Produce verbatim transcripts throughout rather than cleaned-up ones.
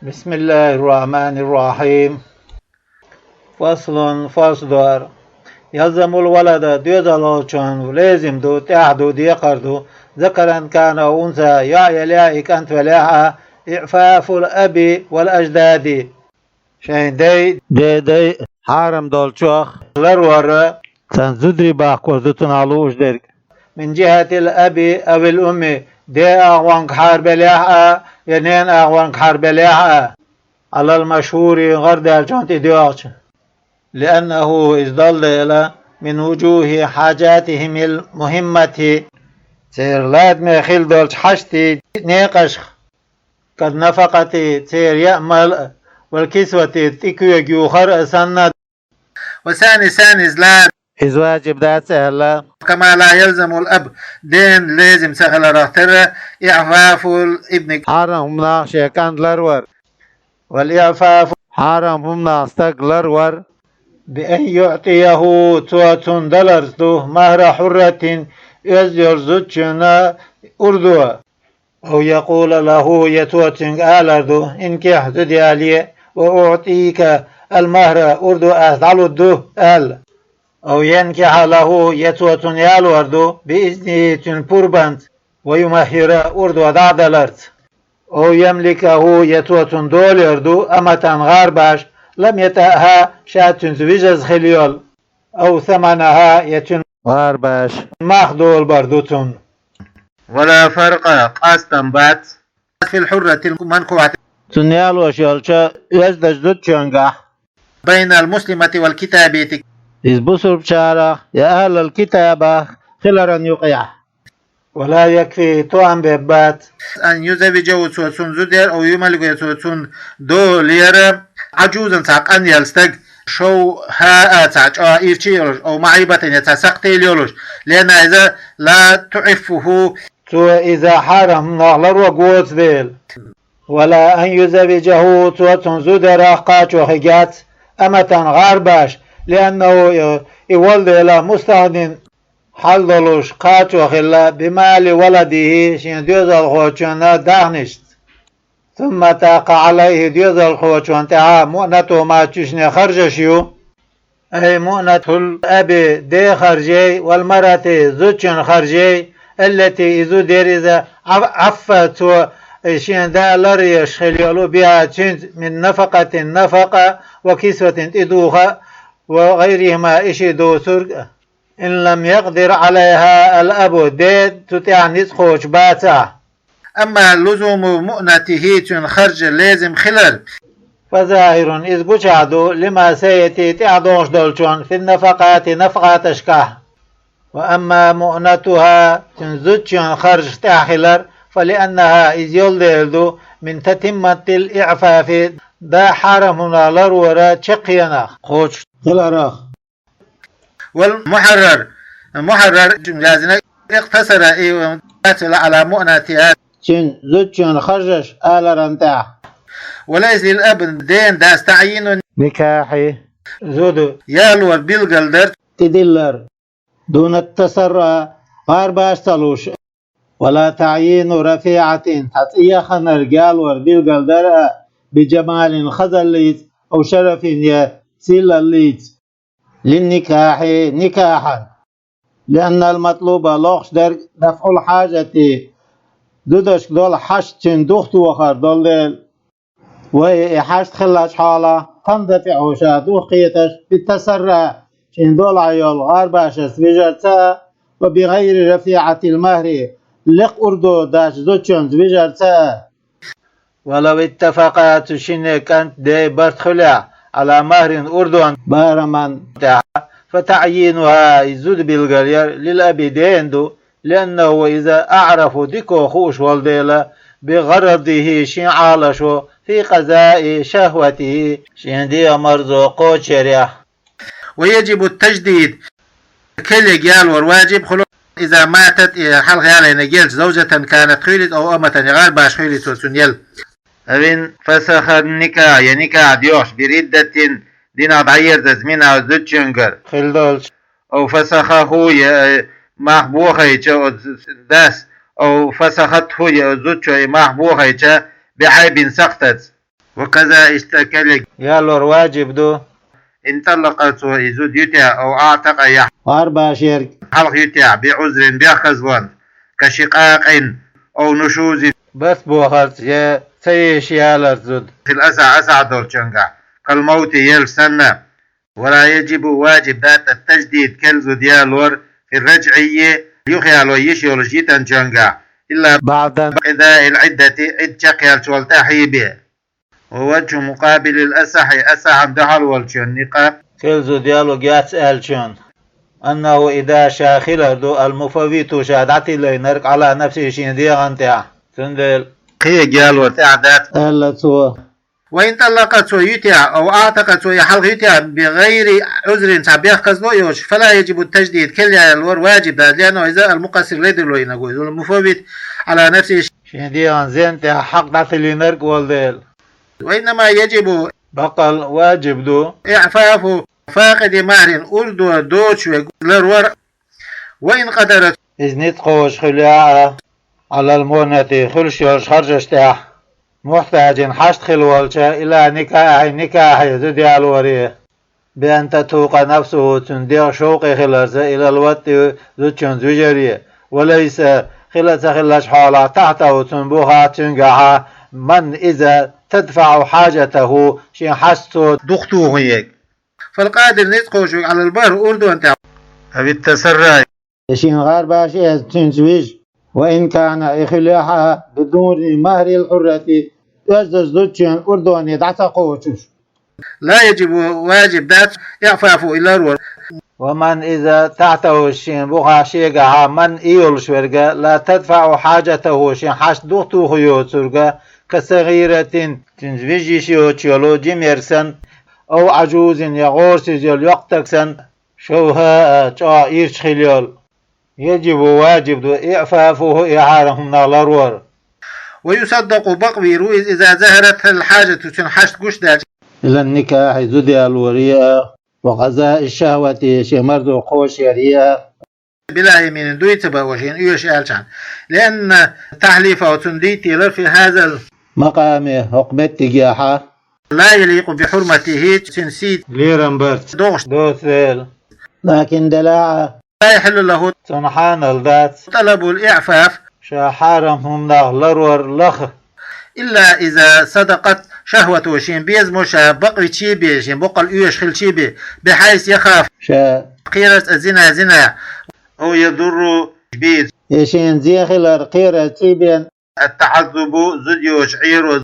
بسم الله الرحمن الرحيم. فصل, фарз дар. يلزم الولد, доьзалхочун лезим ду, тӀехь ду, декхар ду, ذكرا كان أو أنثى, йоӀ яле а, кӀант вале а, إعفاف الأب والأجداد. Шайн дай, дедай хьарам долчох ларвар, царна зударий бахкор ду цунах лууш дерг. من جهة الأب أو الأم, ден агӀонга хьарбелехь а, я ненан агӀонга хьарбелехь а, على المشهور, гӀардаьллачунна тӀе доьгӀча. لأنه, иза долу дела, من وجوه حاجاتهم المهمة, церан ладаме хила долчу хьаштий некъашха, كالنفقة, церан яа мала а, والكسوة, тӀе коьга юхар а санна, وساني, сани, иза ла, иза ваджиб дац аьлла, كما لا يلزم الأب, ден лезим ца хиларах терра, إعفاف الابن, хьарам хӀуманах шен кӀант ларвар. والإعفاف, хьарам хӀуманах стаг ларвар. بأن يعطيه, цо цунна даларца ду, مهر حرة, оьзда йолчу зудчунна урдо. أو يقول له, я цо цуьнга алар ду, انكح, зуда ялае, وأعطيك المهر, урдо ас дӀалур ду, аьлла. أو ينكح له, я цо цунна ялор ду, بإذنه, цуьнан пурбанца, ويمهر, урдо дӀа а даларца. أو يملكه, я цо цунна долор ду, أمة, гӀарбаш, لم يطأها, ша цуьнца вижаза хила йолу, أو ثمنها, я цуьнан, гӀарбаш, мах долабар ду цунна. ولا فرق, къастам бац, في الحرة المنكوحة, цунна ялош йолчу оьздачу зудчуьнгахь, بين المسلمة والكتابية, иза бусурбчарах я ахӀлал китабах хиларан юкъехь. ولا يكفي, тоам беббац, أن يزوجه, цо цунна зуда яр, أو يملكه, цо цунна долор, عجوزا, цхьа къанъелла стаг, شوهاء, цхьа чӀогӀа ирча йолуш, أو معيبة, я цхьа сакхтийла йолуш, لأنها, иза, لا تعفه, цо иза хьарам хӀуманах ларван воцу дела. ولا أن يزوجه, цо цунна зуда ярах кхачо хиггиц, أمة, гӀарбаш, لأنه, и волу дела, مستغن, хьал долуш кхачо хилла, بمال ولده, шен доьзалхочун дахнашца. ثم طاق عليه, доьзалхочунна тӀехь مؤنتهما, цуьнан харжаш ю. أي مؤنة الأب, ден харжий, والمرأة, зудчун харжий, التي, и зуда яр иза, عف, цо, шен да ларъеш хила йолу, بها, цуьнца, من نفقة, нафакъа, وكسوة, тӀедуха, وغيرهما, и ши доцург а. إن لم يقدر عليها الأب, ден цу тӀехь ницкъ кхочуш бацахь. أما لزوم مؤنته, цуьнан харжа лезим хилар, فظاهر, иза гучахь ду, لما سيأتي, тӀаьхьа догӀуш долчунна, في النفقات, нафакъаташкахь. وأما مؤنتها, цуьнан зудчун харжах тӀаьхьа хилар, فلأنها, иза йолу дела ду, من تتمة الإعفاف, да хьарам хӀуманах ларвар чаккхенах кхочуш хиларах. والمحرر, мухьаррар, язна, اقتصر, и, على مؤنتها, цуьнан зудчун харжаш аларан тӀехь. وليس للأب, ден дас, تعيين النكاح, зуда ялор билгалдар, тӀедиллар, دون التسرى, гӀарбаш ца луш. ولا تعيين رفيعة, цхьа цӀе яханарг ялор билгалдар а, بجمال, хазаллица, أو شرف, я сийлаллица, للنكاح, никахьан. لأن المطلوب, лохуш дерг, دفع الحاجة, зудашка долу хьашт цуьнан духтохар долу дела. وهي, и хьашт хиллачу хьолахь, تندفع, ша духкхеташ, بالتسرى, шена долахь йолу гӀарбашца вижарца а, وبغير رفيعة المهر, лекха урдо дачу зудчуьнца вижарца а. ولو اتفقا, цу шиннан кӀант, ден барт хуьлехь, على مهر, урдон бараман тӀехь, فتعيينها, и зуда билгал яр, للأب, дена ду, لأنه, иза, أعرف, дика хууш волу дела, بغرضه, шен Ӏалашо, في قضاء شهوته, шен дегӀан марзо кхочушъярехь. ويجب التجديد, керла ялор ваджиб хуьлу, إذا ماتت, и хьалха ялийна гелча, زوجة كانت, хуьлийла иза, أو أمة, я гӀарбаш хуьлийла цо цунна елла. أو إن فسخ النكاح, я никахь доьхуш, بردة, динах дӀаерзаза, منها, зудчуьнгара хилла долчу. أو فسخه, я, э, мах бохайча, оцу дас, أو فسخته, я, оцу зудчо и мах бохайча, بعيب, сакхтаца. وكذا, иштта кхелиг, ялор важиб ду. إن طلق, цо из зуда ютехь, أو أعتق, я гӀарбашъерг хьалха ютехь, بعذر, бехказлонца, كشقاق أو نشوز, барт бохарца я ца еша яларца зуда, في الأصح, асахь долчуьнгахь, كالموت, елча санна. ولا يجب, важиб дац, التجديد, керла зуда ялор, في الرجعي, юхаяло йиш йолуш йитанчуьнгахь, إلا بعد انقضاء العدة, Ӏидда чекхъяьллачул тӀаьхьа бен. ووجه مقابل الأصح, асахьна дуьхьал волчун никъ, керла зуда яло геч аьллачун, أنه, إذا, ша хилар ду, المفوت, ша дӀатиллийнарг, على نفسه, шен дегӀан тӀехь, цундела кхин ялор тӀехь дац, аьлла цо. وإن طلق, цо ютехь, أو أعتق, цо и хьалха ютехь, بغير عذر, цхьа бехказло а йоцуш, فلا يجب التجديد, керла ялор важиб дац, لأنه, иза, المقصر, ледарло йинарг ву, المفوت على نفسه, шен дегӀан зен тӀехь хьакъ дӀатиллийнарг а волу дела. وإنما يجب, баккъал важиб ду, إعفاف فاقد مهر, урдо доцуш верг ларвар, وإن قدر, иза ницкъ кхочуш хуьлуш, على المؤنة, хуьлуш йолчу харжаш тӀехь, محتاج, хьашт хилла волчу, إلى نكاح, никахье, зуда ялоре, بأن تتوق نفسه, цуьнан дегӀ шовкъе хиларца, إلى الوطء, зудчуьнца вижаре, وليس, хила а ца хиллачу хьолахь, تحته, цуьнан бухахь, цуьнгахьа, من, иза, تدفع حاجته, шен хьашт цо дукха тухуьйтург. فالقادر, ницкъ кхочуш верг, على المهر, урдонна тӀехь, أو التسري, я шена гӀарбаш эца, цуьнца вижа, وإن كان, и хуьлуьйтуш а, بدون مهر الحرة, оьзда зудчун урдоне дӀа ца кхочуш. لا يجب, важиб дац, إعفافه, и ларвар. ومن, иза, تحته, шен бухахь, шегахьа, من, и йолуш верг, لا تدفع حاجته, шен хьашт дукха тухуьйтург, كصغيرة, цуьнца вижа йиш йоцуш йолу жимерг санна, أو عجوز, я гӀорасиз йолу йоккха стаг санна, شوهاء, чӀогӀа ирча хилла йолу. يجب, важиб ду, إعفافه, и хьарам хӀуманах ларвар. ويصدق, бакъвийр ву иза, إذا ظهرت الحاجة, цуьнан хьашт гуш даьлча. إلى النكاح, зуда ялоре а, وقضاء الشهوة, шен марзо кхочушъяре а. بلا يمين, дуй ца бан, шена оьшу аьлча. لأن تحليفه, цуьнан дийтталар, في هذا المقام, хӀокху меттигехьа, لا يليق بحرمته, цуьнан сий, лерам барца догӀуш доцу дела. لكن, делахь а, لا يحل له, цунна хьанал дац, طلب الإعفاف, ша хьарам хӀуманах ларвар лаха. إلا إذا صدقت شهوته, шен безамо ша бакъвичий бен, шен боккъал оьшу хилчий бен, بحيث يخاف, ша кхерарца, الزنا, зина, أو يضر به, я шена зен хилар кхерарций бен, التعذب, зуда йоцуш Ӏеро,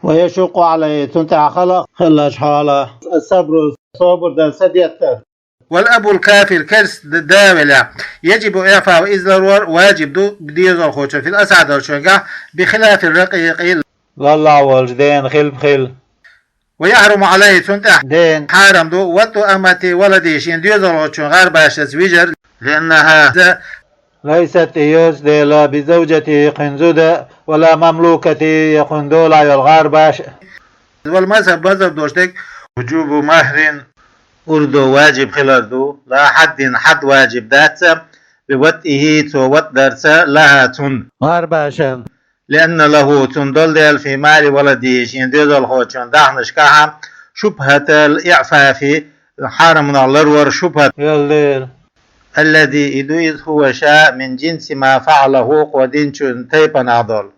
ويشق عليه, цунна тӀехь хала а хиллачу хьолахь, الصبر, собар дан ца деттар. والأب الكافر, керста да велахь, يجب إعفافه, иза ларвар важиб ду, дезалхочун, في الأصح, долчуьнгахь, بخلاف الرقيق, лаллахь волчу дена хилба хила. ويحرم عليه, цунна тӀехь дена хьарам ду, وطء أمة ولده, шен дезалхочун гӀарбашца вижар, لأنها, иза, ليست, и йоцу дела, بزوجته, кхуьнан зуда, ولا مملوكته, я кхуьнан долахь йолу гӀарбаш. والمذهب, мазхаб долуш дерг, وجوب مهر, урдо важиб хилар ду, لا حد, хьад важиб дац, بوطئه, цо ватӀ дарца, لها, цунна, гӀарбашан. لأن له, цунна долу дела, في مال ولده, шен дезалхочун даьхнашкахьа, شبهة الإعفاف, хьарам хӀуманах ларвар шубхьат йолу дела. الذي, и ду иза, هو, ша, من جنس ما فعله, кхо динчун тайпанах долу.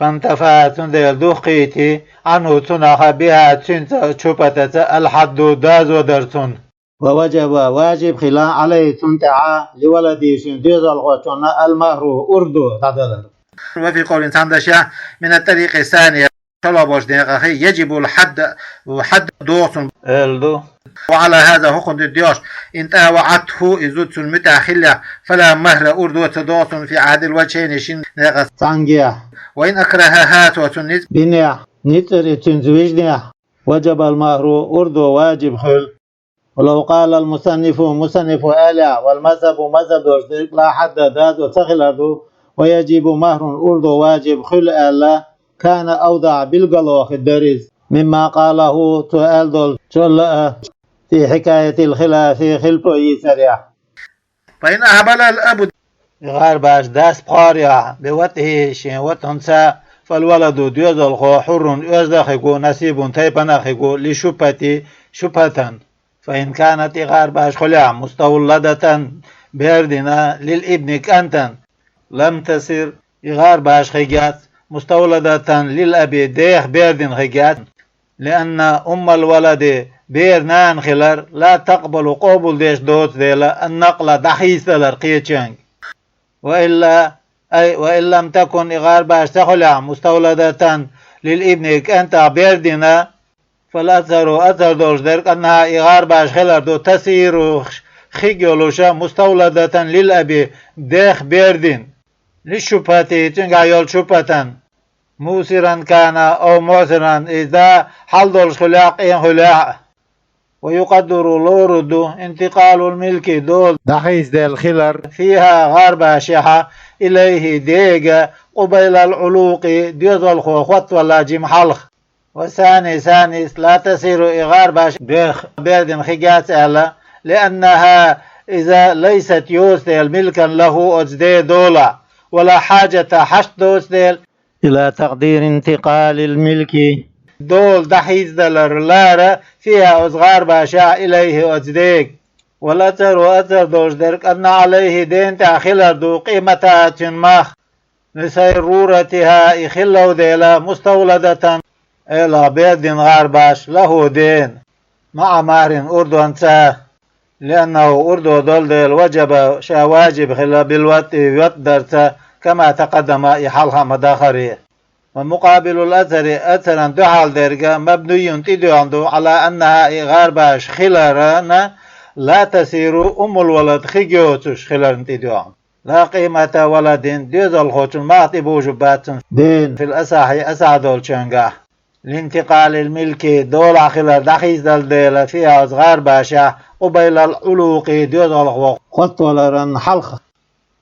فانتفى, цундела духкхийти, عنه, цунах, بها, цуьнца, شبهةаца, الحد, доза дар цунна. ووجب, важиб хила, عليه, цунна тӀехьа, لولده, шен дезалхочунна, المهر, урдо дӀадалар. وفي قول, цхьана дашехь, من الطريق الثانية, шолгӀа болчу декъахь, يجب الحد, хьад догӀу цунна, аьлла ду. وعلى هذا, хӀокхунна дуьйцуш, إن طاوعته, и зуда цунна муьтӀахь хиллехь, فلا مهر, урдо ца догӀу цунна, في أحد الوجهين, шина некъаца, цхьаьнгахь. وإن أكرهها, цо цунна ницкъ бинехь, ницкъаца цуьнца вижнехь, وجب المهر, урдо важиб хуьлу. ولو قال المصنف, мусаннифо аьллехь, والمذهب, мазхаб долуш дерг, لا حد, доза ца хилар ду, ويجب مهر, урдо важиб хуьлу аьлла, كان أوضح, билгало хир дара иза, مما قاله, цо аьлла долчул а, في حكاية الخلاف, хилпо йийцарехь. فإن أهمل الأب, и гӀарбаш дас пхьоръяхь, بوطئه, шен ватӀанца, فالولد доьзалхо حر оьзда хиг ву, نسيب тайпана хиг ву, للشبهة шубхатан. فإن كانت и гӀарбаш хилахь مستولدة бер дина للابن кӀантана, لم تصر и гӀарбаш хиг яц مستولدة للأب дех бер дина хиг яц, لأن أم الولد бер нана хилар لا تقبل къобалдеш доцу дела النقل дӀахийсадалар кхечаьнга. وإلا أي وإن لم تكن и гӀарбаш ца хилахь مستولدة للابن кӀантах бер дина, فالأظهر азхӀар долуш дерг أنها и гӀарбаш хилар ду تصير хиг йолуша مستولدة للأب дех бер дина للشبهة цуьнгахь йолчу шубхатан, موسرا كان أو معسرا и да хьал долуш хилахь, къен хилахь. ويقدر лору ду انتقال الملك дола дӀахийсаделла хилар فيها гӀарбашехь إليه дега قبيل العلوق доьзалхо хоттавалла жима хьалха. والثاني ثانيس لا تصير и гӀарбаш дех бер дина хиг яц аьлла, لأنها иза ليست йоцу дела ملكا له оцу ден долахь, ولا حاجة хьашт доцу дела إلى تقدير انتقال الملك дола дӀахийсадалар лара فيها оцу гӀарбашехь إليه оцу дега. والأظهر азхӀар долуш дерг أن عليه ден тӀехь хилар ду قيمتها цуьнан мах لصيرورتها и хилла дела مستولدة Ӏелах бер дина гӀарбаш له дена مع مهر урдонца, لأنه урдо долу дела وجب ша важиб хилла بالوطء ватӀ дарца كما تقدم и хьалха ма дахаре. ومقابل الأظهر азхӀаран дуьхьал дерг مبني тӀедоьгӀна ду على أنها и гӀарбаш хиларна لا تصير أم الولد хиг йоцуш хиларна тӀедоьгӀна. لا قيمة ولد доьзалхочун мах тӀебужу бац цунна дена في الأصح асахь долчуьнгахь لانتقال الملك долахь хилар дӀахийсадала дела فيها оцу гӀарбашехь قبيل العلوق доьзалхо хоттаваларан хьалха.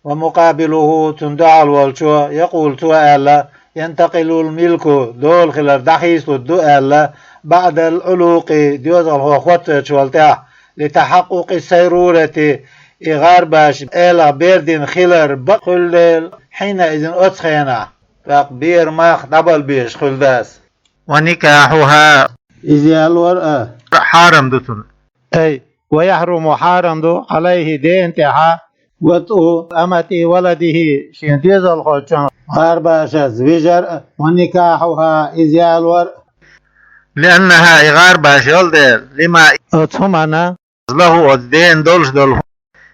ومقابله цунна дуьхьал волчо يقول цо аьлла ينتقل الملك дола хилар дӀахийсалур ду аьлла بعد العلوق доьзалхо хоттавечул тӀаьхьа لتحقق الصيرورة и гӀарбаш Ӏелах бер дина хилар бакъ хуьлу дела حينئذ оцу хенахь. ТӀаккха беран мах дӀабала безаш хуьлу дас. ونكاحها иза ялор а хьарам ду цунна. أي ويحرم хьарам ду عليه дена тӀехь وطء أمة ولده шен доьзалхочун гӀарбашца вижар а ونكاحها иза ялор а. لأنها и гӀарбаш йолу дела لما оцу хӀуманна له оцу дена долуш долу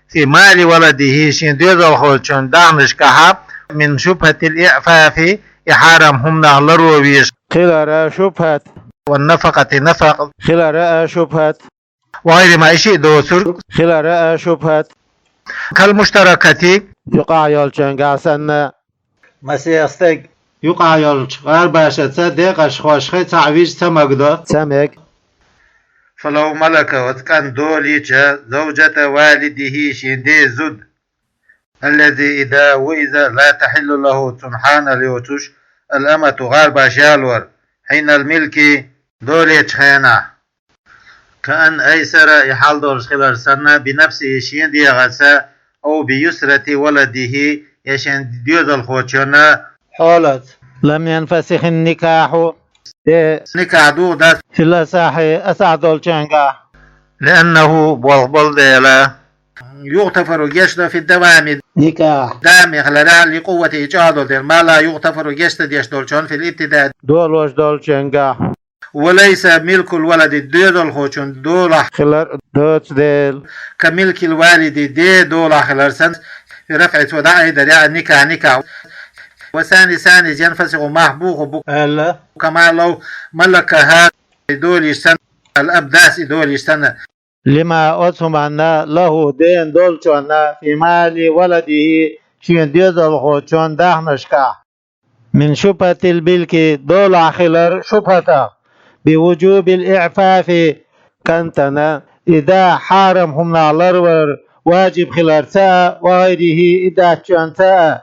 في مال ولده шен доьзалхочун дахнашкахь من شبهة الإعفاف и хьарам хӀуманах ларван везаш хилар а шубхат, والنفقة нафакъа хилар а шубхат, وغيرهما и шиъ доцург хилар а шубхат. كالمشتركة юкъахь йолчуьнгахь санна. Масех стаг юкъахь йолчу гӀарбашца декъашхошхе цхьаъ вижа ца магадо. Ца мега. فلو ملك оцу кӀанта долийча زوجة والده шен ден зуда الذي и да هو иза لا تحل له цунна хьанал йоцуш الأمة гӀарбаш ялор حين الملك долечу хенахь. كأن أيسر и хьал долуш хилар санна بنفسه шен дегӀаца أو بيسرة ولده я шен доьзалхочун хьолаца. لم ينفسخ النكاح ден никахь духу дац في الأصح асахь долчуьнгахь. لأنه болх болу дела يغتفر гечдо في الدوام никахь даме хиларехь لقوته чӀогӀа долу дела ما لا يغتفر гечдан деш долчунна في الابتداء долош долчуьнгахь. وليس ملك الولد доьзалхочун долахь хилар доцу дела كملك الوالد ден долахь хилар санна في رفع цо дӀаайдарехь النكاح никахь. والثاني ثانيس ينفسخ мах буху бу аьлла كما لو ملكها долийча санна الأب дас и долийча санна. لما оцу хӀуманна له ден долчунна في مال ولده шен доьзалхочун дахнашкахь من شبهة الملك долахь хилар шубхатах بوجوب الإعفاف кӀантана и да хьарам хӀуманах ларвар важиб хиларца а وغيره и даьччонца а.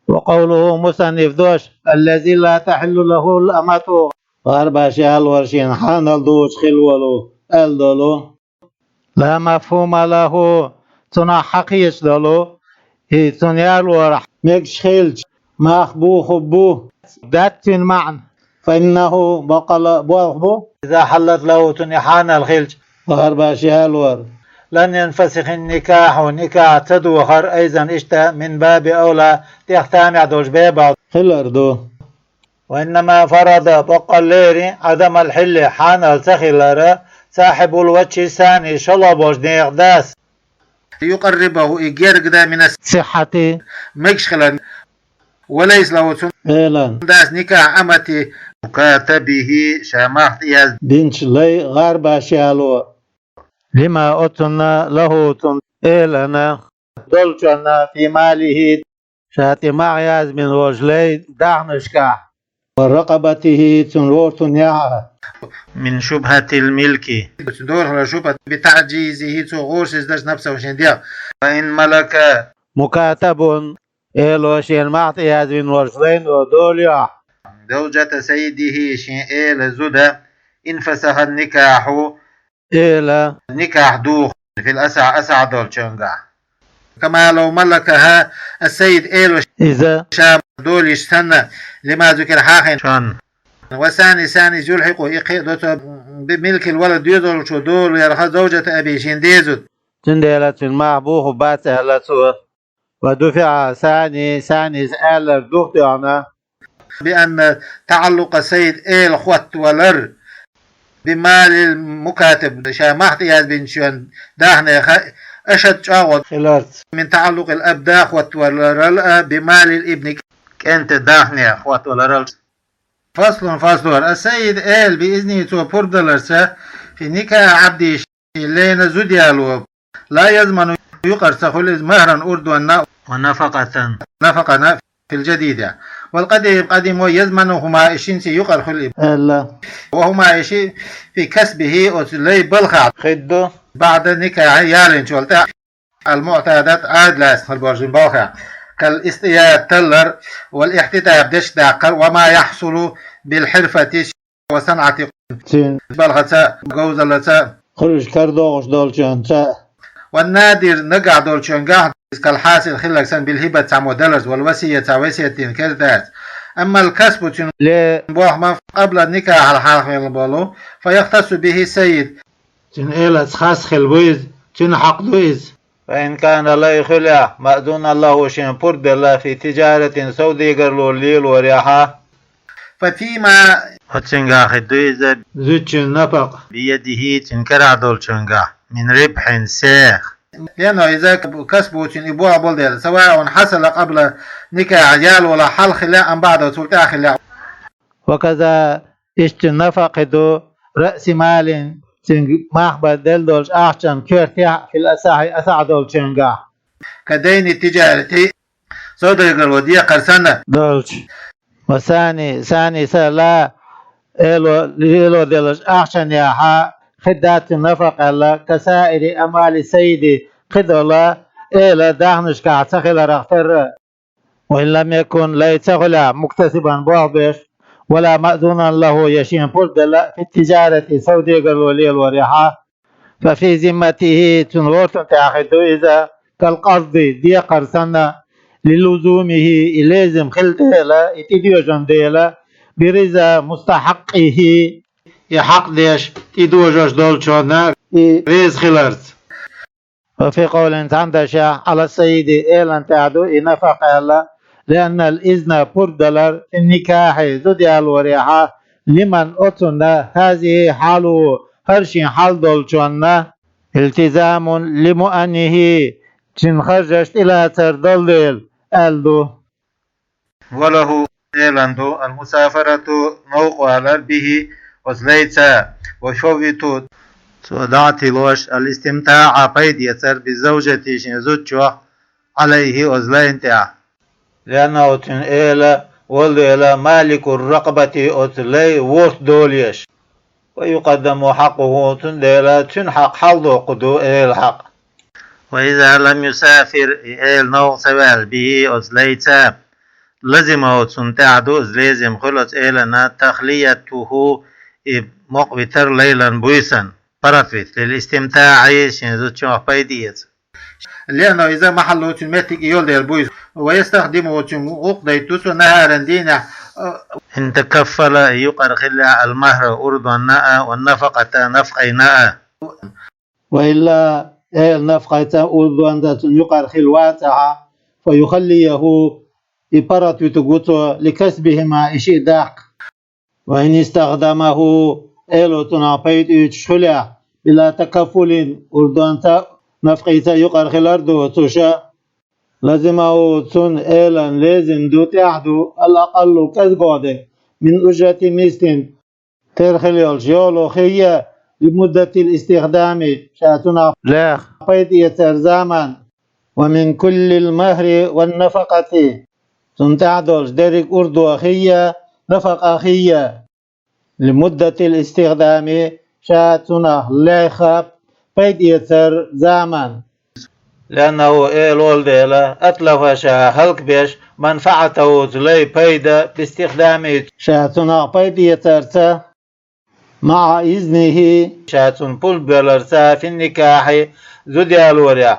وقوله مصنف дош الذي لا تحل له الأمة гӀарбаш ялор шена хьанал доцуш хила волу аьлла долу لا مفهوم له цунах хьакхеташ долу и цунна ялор мегаш хилча мах буху бу дац цуьнан маьӀна. فإنه, баккъала болх бу, إذا حلت له, цунна и хьанал хилча, гӀарбаш ялор, لن ينفسخ النكاح, никахь ца дохар, أيضا, иштта, من باب أولى, тӀех тамехь долчу бебал хилар ду. وإنما فرض, баккъаллера, عدم الحل, хьанал ца хилар, صاحب الوجه الثاني, шолгӀа болчу нехан дас, ليقربه, и герга дан, من الصحة, мегаш хилар, وليس له, цунна, элан, дац, نكاح أمة مكاتبه, ша мах тӀеяздинчу лайн гӀарбаш яло. لما, оцунна, له, цунна, элана, долчунна, في ماله, ша тӀе мах язбина волчу лайн дахнашкахь, ورقبته, цуьнан ворхӀ тӀе яхь, من شبهة الملك, цуьнан дорхалара шубхьа, بتعجيزه, цо гӀорасиз дерш, نفسه, шен дегӀ. فإن ملك, مكاتب, эло шена мах тӀеязвина волчу лайно долайохь, زوجة سيده, шен элан зуда, انفسخ النكاح, эла никахь духу, في الأصح, асахь долчуьнгахь. كما لو ملكها السيد, эло иза ша долийча санна, لما ذكر, хьахийначунна. والثاني, санна иза, يلحق, и кхин а до цо, بملك الولد, доьзалчо долу ярха, زوجة أبيه, шен деза зуда. Цундела цуьнан мах буху бац аьлла цо. ودفع الثاني, санна иза аьлларг духтоьхна, بأن تعلق السيد, эла хоттавалар, بمال المكاتب, ша мах тӀеязбинчу дахнех, أشد, чӀагӀо хиларца, من تعلق الأب, да хоттаваларал а, بمال الابن, кӀентан дахнех хоттаваларал. فصل, фасло, السيد, эла, بإذنه, цо пурбаларца, في نكاح عبده, шен лайна зуда яло, لا يضمن, юкъара ца хуьлу иза, مهرا, урдонна, ونفقة, нафакъана, في الجديد, والقديم, قديم, يضمنهما, и шинца юкъара хуьлу иза, аьлла. وهما, и шиъ, في كسبه, оцу лайн балхахь хир ду, بعد النكاح, ялийначул тӀаьхьа, المعتادة, Ӏадат лаьцна хир болчу балхех, كالاصطياد, таллар, والاحتطاب, дечиг даккхар, وما يحصل بالحرفة, والصنعة, цуьнан балхаца, говзаллаца, хуьлуш карадогӀуш долчуьнца. والنادر, нагахь долчуьнгахь, كالحاصل, хилларг санна, بالهبة, цхьаммо даларца, والوصية, цхьа весет дина керта дацарца. أما الكسب, цуьнан лен болх, من قبل النكاح, хьалха хилла болу, فيختص به السيد, цуьнан элаца хас хилла бу иза, цуьнан хьакъ ду иза. فإن كان, лай хуьлехь, مأذونا له, шена пурба делла, في تجارة, совдегарло лелорехь, ففيما, оцуьнгахь хир ду иза, зудчун нафакъа, بيده, цуьнан карахь долчуьнгахь, من ربح, сих. لأنه, иза, كسب, цуьнан и болх болу дела, سواء حصل قبل النكاح, ялолахь хьалха хиллехь, أم بعده, цул тӀаьхьа хиллехь. وكذا, иштта нафакъа хир ду, رأس مال, цуьнга мах бан делла долчу ахчанан коьртехь, في الأصح, асахь долчуьнгахь, كدين التجارة, совдегарло декхар санна, долчу. والثاني, санна, لا, эло, лело деллачу ахчанехь хир дац цуьнан нафакъа аьлла, كسائر أموال السيد, кхидолу эла дахнашкахь ца хиларх терра. وإن لم يكن, лай ца хуьлехь, مكتسبا, болх беш, ولا مأذونا له, я шена пурба делла, في التجارة, совдегарло лелорехь, ففي ذمته, цуьнан ворхӀанна тӀехь хир ду иза, كالقرض, декхар санна, للزومه, и лезам хилла дела, и тӀедожийна дела, برضا مستحقه, и хьакъ деш тӀедожош долчунна и реза хиларца. وفي قول, цхьана дашехь, على السيد, элана тӀехь ду и нафакъа аьлла, لأن الإذن, пурба далар, في النكاح, зуда ялорехь, لمن, оцунна, هذه حاله, хӀара шен хьал долчунна, التزام لمؤنه, цуьнан харжаш тӀелацар долу дела, аьлла ду. وله, элана ду, المسافرة, новкъа валар, به, оцу лайца, ويفوت, цо дӀа а тиллош, الاستمتاع, пайда эцар, بزوجته, шен зудчух, عليه, оцу лайна тӀехь. لأنه, цуьнан эла, волу дела, مالك الرقبة, оцу лайн ворхӀ долуш. ويقدم حقه, цундела цуьнан хьакъ хьалдоккхур ду эла хьакъ. وإذا لم يسافر, и эла новкъа ца ваьлла, به, оцу лайца, لزمه, цунна тӀехь ду, иза лезам хуьлу оцу элана, تخليته, и мукъавитар, ليلا, буьйсанна, паргӀатвита, للاستمتاع, шен зудчух пайда эца. لأنه, иза, محله, цуьнан меттиг и йолу дела буьйса, ويستخدمه, цуьнга гӀуллакх дайта ду цо, نهارا, дийнахь, إن تكفل, юкъара хилча, المهر, урдонна а, والنفقة, нафакъайна а. وإلا, эла нафакъайца, урдонца цунна юкъара хила вацахьа, فيخليه, из паргӀатвитаргва цо, لكسبهما, из шиъ даккха. وإن استخدمه, эла цунах пайда оьцуш хилча, بلا تكفل, урдонца а, нафакъайца а юкъара хилар доцуш, لزمه, цунна, элана, лезим ду, тӀехь ду, الأقل, кӀезигагӀа де, من أجرة مثل, тера хила йолчу йоло хир я, لمدة الاستخدام, ша цунах лаьцна пайда эцара заман, ومن كل المهر والنفقة, цунна тӀехь долчу дерриг урдо хир я, нафакъа хир я, لمدة الاستخدام, ша цунах лаьцна пайда эцара заман. لأنه, эла волу дела, أتلف, ша хӀаллакбеш, منفعته, цу лайн пайда, باستخدامه, ша цунах пайда эцарца, مع إذنه, ша цунна пурба белларца, في النكاح, зуда ялорехь.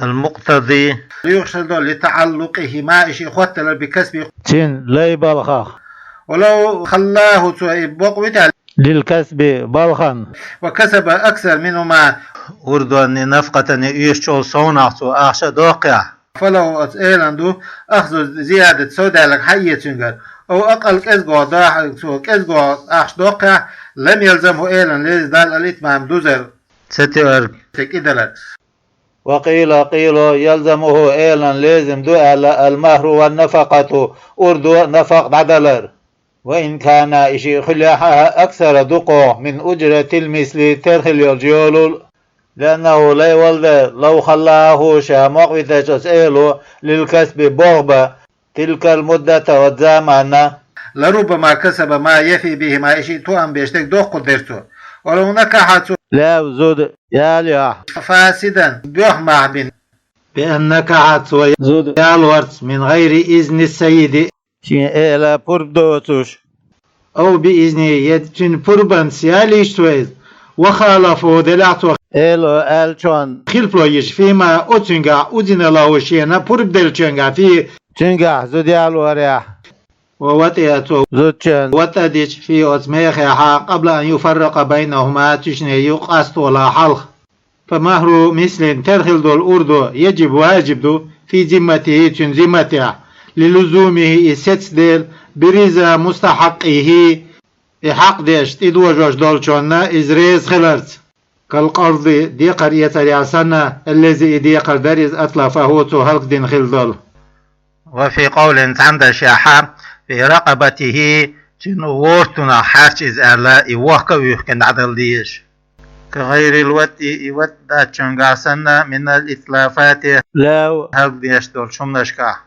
المقتضي, луьйш долу, لتعلقهما, и шиъ хотталар, بكسبه, цуьнан лайн балхах. ولو خلاه, цо и бокъо витахь, للكسب, балхана, وكسب أكثر منهما, урдонний, нафакъатний оьшучул совнах цо ахча доккхехь, فله, оцу элана ду, أخذ الزيادة, совдаьлларг хьаэца цуьнгара, أو أقل, кӀезигагӀа дахьа, цо кӀезигагӀа ахча доккхехь, لم يلزمه, элана леза Далла, الإتمام, дузар, ца тоьар, ца кӀидалар. وقيل, къийла, يلزمه, элана лезим ду аьлла, المهر والنفقة, урдо а, нафакъа дӀадалар. وإن كانا, и шиъ хилахь а, أكثر, дукхох, من أجرة المثل, тера хила йолчу йолал, لأنه, лай волу дела, لو خلاه, ша мокъавитича оцу эло, للكسب, болх бан, تلك المدة, оцу заманна, لربما كسب ما يفي بهما, и шиъ тоам беш дерг доккхур дара цо. ولو نكح, цо, لا, зуда ялахь, فاسدا, боьха мах бина, بأن نكح, цо зуда ялорца, من غير إذن السيد, шен эла пурба доцуш, أو بإذنه, я цуьнан пурбанца ялийча цо иза, وخالفه, делахь цо, эло аьллачунна хилаф ло йиш, فيما, оцуьнгахь, أذن له, шена пурба деллачуьнгахь, فيه, цуьнгахь, зуда ялорехь. ووطئ, цо зудчунна ватӀа дича, فيه, оцу мехехь, قبل أن يفرق بينهما, цу шинна юкъа къаста валахь хьалха. فمهر مثل, тера хила долу урдо, يجب, важиб ду, في ذمته, цуьнан зимматехь, للزومه, и сецна дела, برضا مستحقه, и хьакъ деш, тӀедожош долчунна иза реза хиларца. كالقرض, декхар эцарехь санна, الذي, и декхар дара иза, أتلفه, цо хӀаллакдина хила долу. وفي قول, цхьана дашехь, في رقبته, цуьнан ворта хьарча иза аьлла, и вохка а вуьйхкина дӀадала дезаш. كغير الوطء, и ватӀа дечуьнгахь санна, من الإتلافات, хӀаллакдеш долчу хӀуманашкахь.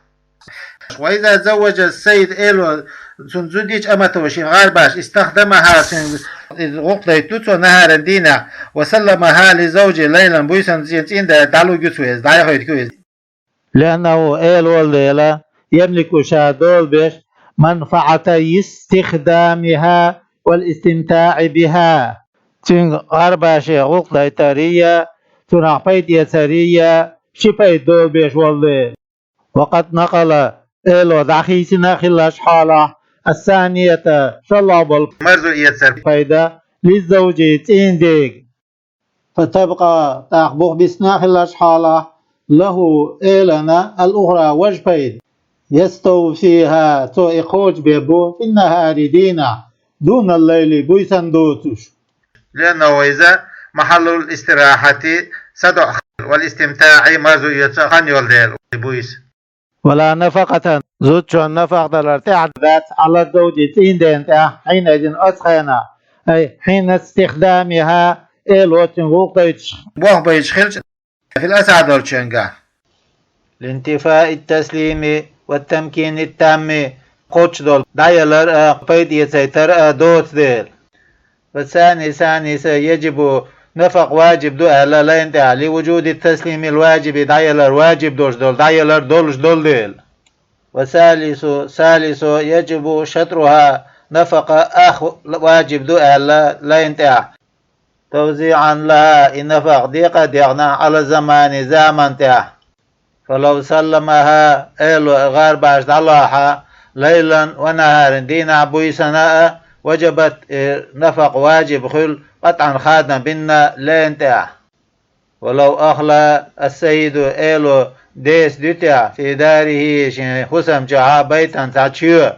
وإذا زوج السيد, эло цунна зуда йича, أمته, шен гӀарбаш, استخدمها, цуьнан иза гӀуллакх дайта ду цо, نهارا, дийнахь, وسلمها لزوجه ليلا, буьйсанна, шен цӀийнда дӀалург ю цо иза, дӀайохуьйтур ю иза. لأنه, эла волу дела, يملك, ша долабеш, منفعة استخدامها والاستمتاع بها, цуьнга гӀарбашан гӀуллакх дайтарий а, цунах пайда эцарий а, ши пайда долабеш волу дела. وقد نقل, эло дӀахийцина а хиларчу хьолахь, الثانية, шолгӀа болу марзо эцар пайда, للزوج, цӀийнан дега. فتبقى, тӀаккха бух бисна а хиларчу хьолахь, له, элана, الأخرى, важа пайда. يستوفيها, цо и кхочушбе бу, في النهار, дийнахь, دون الليل, буьйсанна доцуш. لأنه, иза, محل الاستراحة, садоӀу, والاستمتاع, марзо эца хан йолу дела, буьйса. ولا نفقة, зудчунна нафакъа далар тӀехь дац, على الزوج, цӀийнан дена тӀехь, حينئذ, оцу хенахь, أي حين استخدامها, эло цуьнан гӀуллакх дайташ, болх байташ хилча, في الأصح, долчуьнгахь. لانتفاء التسليم والتمكين التام, кхоччуш долу дӀаялар а, пайда эцайтар а доцу дела. والثاني, цхьаьннас а, يجب, нафакъа важиб ду аьлла лайна тӀехь, لوجود التسليم الواجب, дӀаялар важиб долуш долу дӀаялар долуш долу дела. والثالث, салисо, يجب شطرها, нафакъа ах важиб ду аьлла лайна тӀехь, توزيعا لها, и нафакъа декъа а дехна, على الزمان, заман тӀехь. فلو سلمها, эло и гӀарбаш дӀалахь а, ليلا ونهارا, дийнахьа буйсанна а, وجبت, э, нафакъа важиб хуьлу, قطعا, хадам бина лайна тӀехь. ولو أخلى السيد, эло деса дуьтехь, في داره, шен хӀусам чохь а, بيتا, цхьа чоь.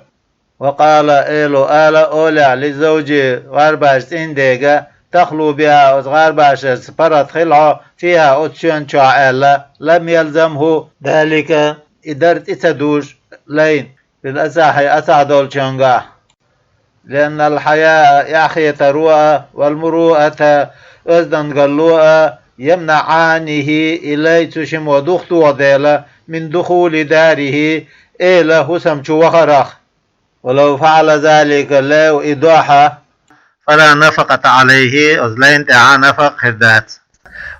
وقال, эло ала олехь, للزوج, гӀарбаша цӀийнан дега, تخلو بها, оцу гӀарбашца паргӀат хила хьо, فيها, оцу чоьн чохь аьлла, لم يلزمه ذلك, и дар тӀе ца дужу лайна, في الأصح, асахь долчуьнгахь. لأن الحياء, эхь хетаро а, والمروءة, оьздангалло а, يمنعانه, и лай цу шиммо духатоху дела, من دخول داره, эла хӀусам чу вахарах. ولو فعل ذلك, лай и дохь а, فلا نفقة عليه, оцу лайна тӀехь а нафакъа хир дац.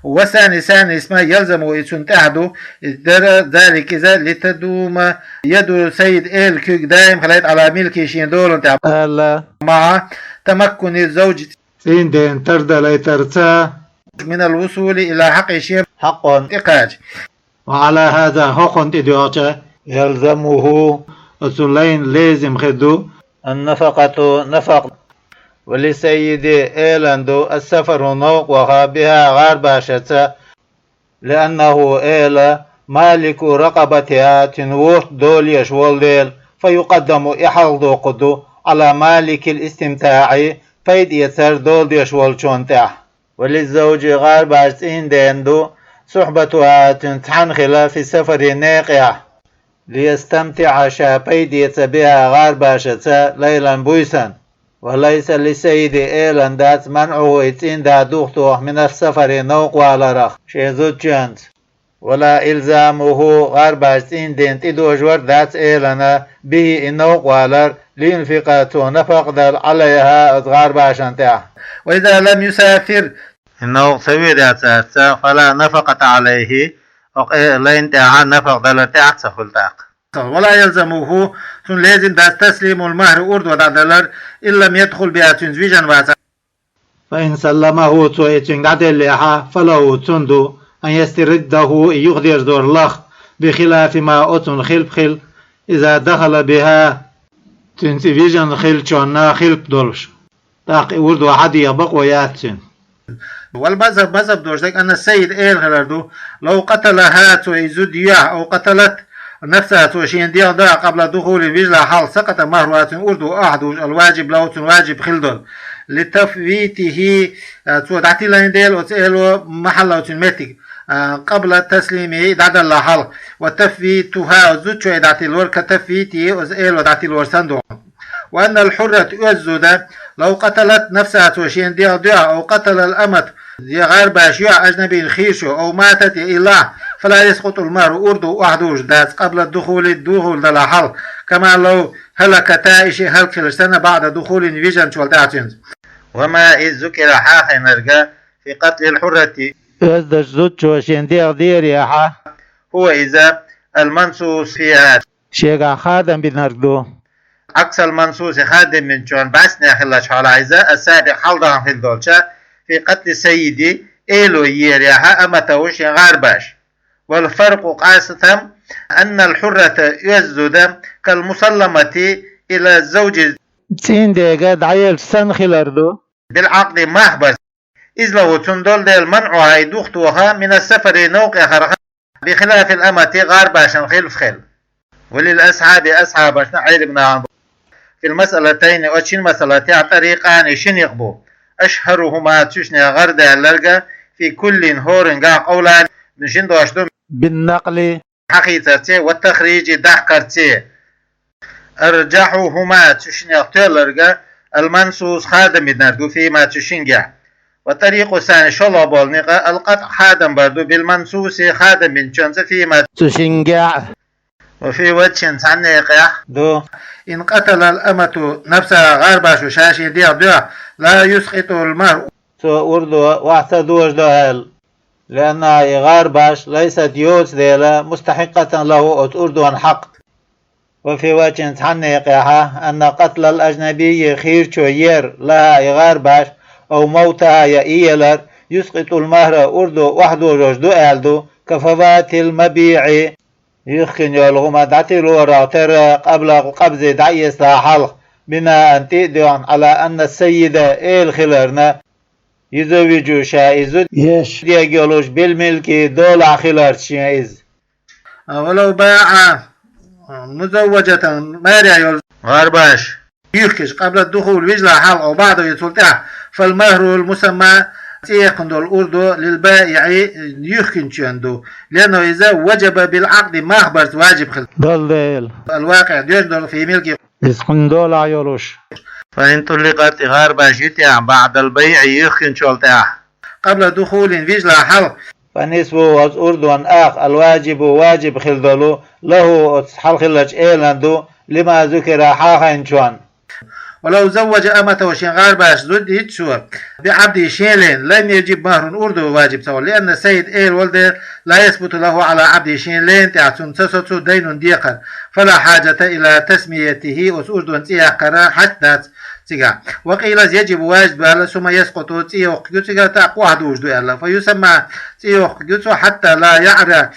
والثاني, ثاني اسم, يلزمه, и цунна тӀехь ду, и дара, ذلك, иза, لتدوم يد السيد, эла куьг даим хилийта, على ملكه, шен долан тӀехь, аьлла, مع تمكن الزوج, цӀийнан дена тардалийтарца, من الوصول إلى حقه, шен хьакъонна тӀекхача. وعلى هذا, хӀокхунна тӀедоьгӀча, يلزمه, оцу лайна лезим хир ду, النفقة, нафакъа. وللسيد, элана ду, السفر, новкъа ваха, بها, гӀарбашца, لأنه, эла, مالك رقبتها, цуьнан вотта долуш волу дела, فيقدم, и хьалхадоккхур ду, على مالك الاستمتاع, пайда эцар долуш волчунна тӀехь. وللزوج, гӀарбаша цӀийнан дена ду, صحبتها, цуьнца цхьаьна хила, في السفر, некъехь, ليستمتع, ша пайда эца, بها, гӀарбашца, ليلا, буьйсанна. وليس للسيد, элана дац, منعه, и цӀийнан да духатоха, من السفر, новкъа валарах шен зудчуьнца. ولا إلزامه, гӀарбаша цӀийнан дена тӀедожор дац элана, به, и новкъа валар, لينفق, цо нафакъа дала, عليها, оцу гӀарбашна тӀехь. وإذا لم يسافر, и новкъа ца воьдий цаьрца, فلا نفقة عليه, хӀокху лайна тӀехь нафакъа далар тӀехь а ца хуьлу тӀаккха. ولا يلزمه, цунна лезим дац, تسليم المهر, урдо дӀадалар, إن لم يدخل بها, цуьнца вижина вацахь. فإن سلمه, цо и цуьнга дӀаделлехьа, فله, цунна ду, أن يسترده, и юхадерзор лаха, بخلاف ما, оцунна хилпа хила, إذا دخل بها, цуьнца и вижина хиллачунна хилпа долуш. ТӀаккха и урдо хьадеха бакъо яц цуьнан. والمذهب, мазхаб долуш дерг, أن السيد, эла хилар ду, لو قتلها, цо и зуда йоьхь, أو قتلت نفسها, цо шена дегӀ доьхь, قبل دخول, вижалехь хьалха, سقط مهرها, цуьнан урдо охьадужу, الواجب له, цунна важиб хила долу, لتفويته, цо дӀатиллина дела оцу эло, محله, цуьнан меттиг, قبل تسليمه, и дӀадаллале хьалха, وتفويتها, зудчо и дӀатиллор, كتفويته, оцу эло дӀатиллор санна ду. وأن الحرة, оьзда зуда, لو قتلت نفسها, цо шена дегӀ доьхь, أو قتل الأمة, я гӀарбаша йоьхь, أجنبي, хийрачо, أو ماتت, я и лахь, فلا يسقط المهر, урдо охьадужур дац, قبل الدخول, духула далахь хьалха, كما لو هلكتا, и шиъ хӀаллакхилча санна, بعد دخول, вижинчул тӀаьхьа цуьнца. وما, и ذكر, хьахийнарг, في قتل الحرة, оьздачу зудчо шена дегӀ дерехьа, هو, иза, المنصوص فيها, шегахь хадам бинарг ду. عكس المنصوص, хадам бинчунна бӀаьстенехь хиллачу хьолехь, иза, السابق, хьалха хилла долчу, في قتل السيد, эло ерехьа, أمته, шен гӀарбаш. والفرق, къаьстам, أن الحرة, оьзда зуда, كالمسلمة إلى الزوج, цӀийнан дега дӀаелча санна хилар ду. بالعقد, мах барца. إذ له, цунна долу дела, منعها, и духатоха, من السفر, новкъа яхарх, بخلاف الأمة, гӀарбашна хилпа хила. وللأصحاب, асхьабашна, Ӏилманахана, في المسألتين, оцу шина масалатехь, طريقان, ши некъ бу. أشهرهما, цуьшнех гӀардаьлларг, في كل, хӀоранга, قولان, шин дош ду, بالنقل, хьахийцарца, والتخريج, дахкарца. أرجحهما, цу шинех тоьлларг, المنصوص, хадам бинарг ду, فيهما, цу шингахь. والطريق الثاني, шолгӀа болу некъ, القطع, хадам бар ду, بالمنصوص, хадам бинчунца, فيهما, цу шингахь. وفي وجه, цхьана некъехь ду. إن قتل الأمة نفسها, гӀарбашо ша шен дегӀ доьхь, لا يسقط المهر, цо урдо охьа ца дожадо аьлла. لأنها, и гӀарбаш, ليست, йоцу дела, مستحقة له, оцу урдонан хьакъ. وفي وجه, цхьана некъехьа, أن قتل الأجنبي, хийрачо ер, لها, и гӀарбаш, أو موتها, я и елар, يسقط المهر, урдо охьадожош ду аьлла ду, كفوات المبيع, Юхкина йолу хӀума дӀатилорах тера къабла къабзи дӀаэцна хьалха, бинаан тӀе а доьгӀна, Ӏала анна саййида эла хиларна, юзаввижу ша иза зуда еш дегайолуш, билмилки долахь хиларца шен иза. Валав баӀа музавважатан, маьряхь йолу гӀарбаш юхкича, къабла духул вижла хьалха, ав баӀда, я цул тӀаьхьа, фал магьрул мусамма, цӀе яьккхина долу урдо, лил баиӀи, юхкинчун ду, лианнаху иза важаба бил Ӏакъди, мах барца важиб хилла долу дела. Ал вакъиӀ, доьжна долу, фи милки, иза кхуьнан долахь йолуш. Фа ин тӀулликъат, и гӀарбаш ю тӀехь, баӀдал байӀи, юхкинчул тӀаьхьа. Къабла духулин, вижла хьалха. Фа нисфу, оцу урдон ах, ал важибу, важиб хилла долу, лаху, оцу хьалхиллачу элан ду, лима зукира, хьахийначун. Валав завважа аматаху, шен гӀарбаш зуда йича цо, би Ӏабди, шен лен, лам яжиб магьрун, урдо важиб ца хуьлу, лианна саййид эла волу дела, ла ясбуту лаху Ӏала Ӏабди, шен лен тӀехь цунна ца соцу дайнун декхар, фала хьажата ила тасмиятихи, оцу урдон цӀе яккхара хьаьж дац цигахь. Ва къийла, яжибу, важиб аьлла, сумма яскъуту, цӀе йоккхуш ю цигара, тӀаккха охьадужуш ду аьлла. Фа юсамма, цӀе йоккхуш ю цо, хьатта ла яӀра,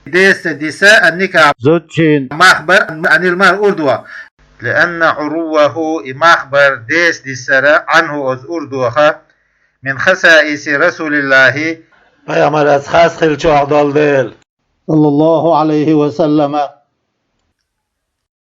деса диса, ан никахь, зудчун мах бар, анил магьр, урдо. Лианна Ӏурувваху, и мах бар, деса дисара, Ӏанху, оцу урдоха, мин хасаиси Расулиллахи, пайхамарца хас хиллачух долу дела. Саллаллаху Ӏалайхи ва саллама.